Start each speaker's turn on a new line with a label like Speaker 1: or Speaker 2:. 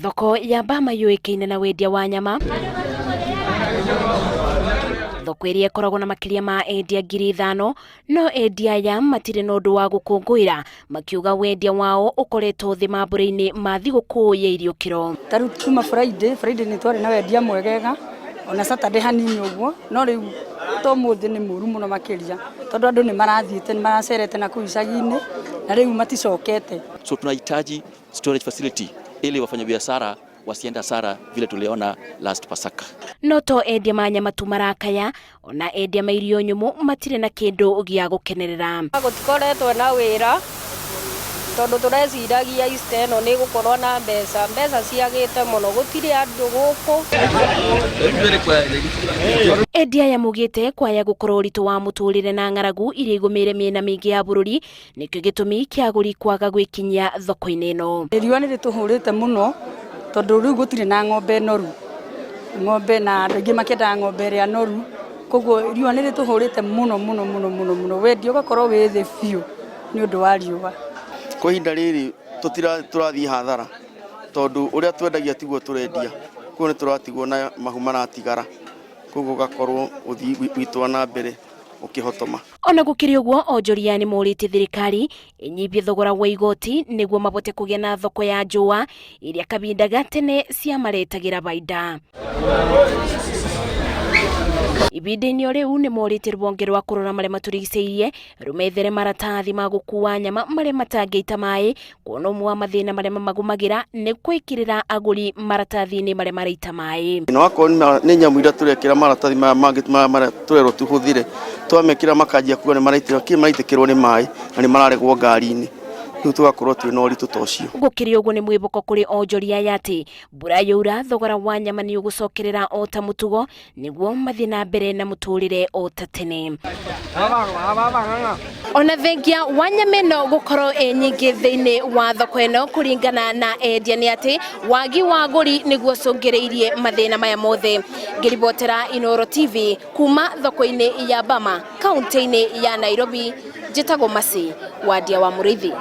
Speaker 1: Thoko ya Bama yũĩkaine na wendia wa nyama. Thoko ĩrĩa ĩkoragwo na makĩria ma endia 5,000, no endia aya matirĩ na ũndũ wa gũkũngũĩra, makiuga wendia wao ũkoretwo thĩ mambũra-inĩ ma thigũkũ ya iriũkĩro.
Speaker 2: Ta rĩu kuma Friday, Friday nĩ twarĩ na wendia mwegega, ona Saturday hanini ũguo, no rĩu ta ũmũthĩ nĩ mũru mũno makĩria, tondũ andũ nĩ marathiĩte, nĩ maracerete na kũu icagi-inĩ, na rĩu maticokete.
Speaker 3: So tunahitaji storage facility ili wafanyabiashara wasiende hasara vile tuliona last Pasaka.
Speaker 1: No to endia ma nyama tu marakaya, ona endia ma irio nyũmũ matirĩ na kĩndũ gĩa gũkenerera.
Speaker 4: Gũtikoretwo na wĩra tondũ tũreciragia Easter ĩno nĩ gũkorwo na mbeca, mbeca ciagĩte mũno, gũtirĩ andũ gũkũ.
Speaker 1: Endia aya maugĩte kwaya gũkorwo ũritũ wa mũtũrĩre na ng'aragu iria igũmĩire mĩena mĩingĩ ya bũrũri nĩkĩo gĩtũmi kĩa agũri kwaga gwĩkinyia thoko-inĩ ĩno.
Speaker 2: Riũa nĩ rĩtũhũrĩte mũno tondũ rĩu gũtirĩ na ng'ombe noru, ng'ombe na andũ aingĩ makĩendaga ng'ombe ĩrĩa noru, koguo riũa nĩ rĩtũhũrĩte mũno mũno mũno mũno mũno, wendia ũgakorwo wĩ thĩ biũ nĩ ũndũ wa riũa.
Speaker 5: Kwa ihinda rĩrĩ tũrathiĩ hathara tondũ ũrĩa twendagia tiguo tũrendia, koguo nĩ tũratigwo na mahu maratigara, koguo ũgakorwo ũthii witũ wa na mbere ũkĩhotoma.
Speaker 1: Ona gũkĩrĩ ũguo, onjoria nĩ morĩtie thirikari ĩnyibie thogora wa igoti nĩguo mabote kũgĩa na thoko ya njũa ĩrĩa kahinda ga tene ciamaretagĩra baida. Ibinda-inĩ o rĩu nĩ morĩtie rũhonge rwa kũrora marĩa matũrigicĩirie rũmethere maratathi ma gũkua nyama marĩa matangĩita maĩ, kuona ũmwe wa mathĩna marĩa mamagũmagĩra nĩ gwĩkĩrĩra agũri maratathi-inĩ marĩa maraita maĩ.
Speaker 5: Na wakorwo nĩ nyamũ iria tũrekĩra maratathi maya mangĩ maya marĩa tũrerwo tũhũthĩre, twamekĩra makanjia kuga nĩ maraitĩrwo, kĩ maraitĩkĩrwo nĩ maĩ na nĩ mararegwo ngari-inĩ, rĩu tũgakorwo twĩna ũritũ ta ũcio.
Speaker 1: Gũkĩrĩ ũguo nĩ mwĩhoko kũrĩ onjoria aya atĩ mbura yaura thogora wa nyama nĩ ũgũcokerera o ta mũtugo nĩguo mathiĩ na mbere na mũtũrĩre o ta tene. Ona thengia wa nyama ĩno gũkorwo ĩ nyingĩ thĩinĩ wa thoko ĩno kũringana na endia nĩ atĩ wagi wa agũri nĩguo ũcũngĩrĩirie mathĩna maya mothe. Ngĩribotera Inooro TV kuma thoko-inĩ ya Bama kaunti-inĩ ya Nairobi, njĩtagwo Mercy Wandia wa Mũrĩithi.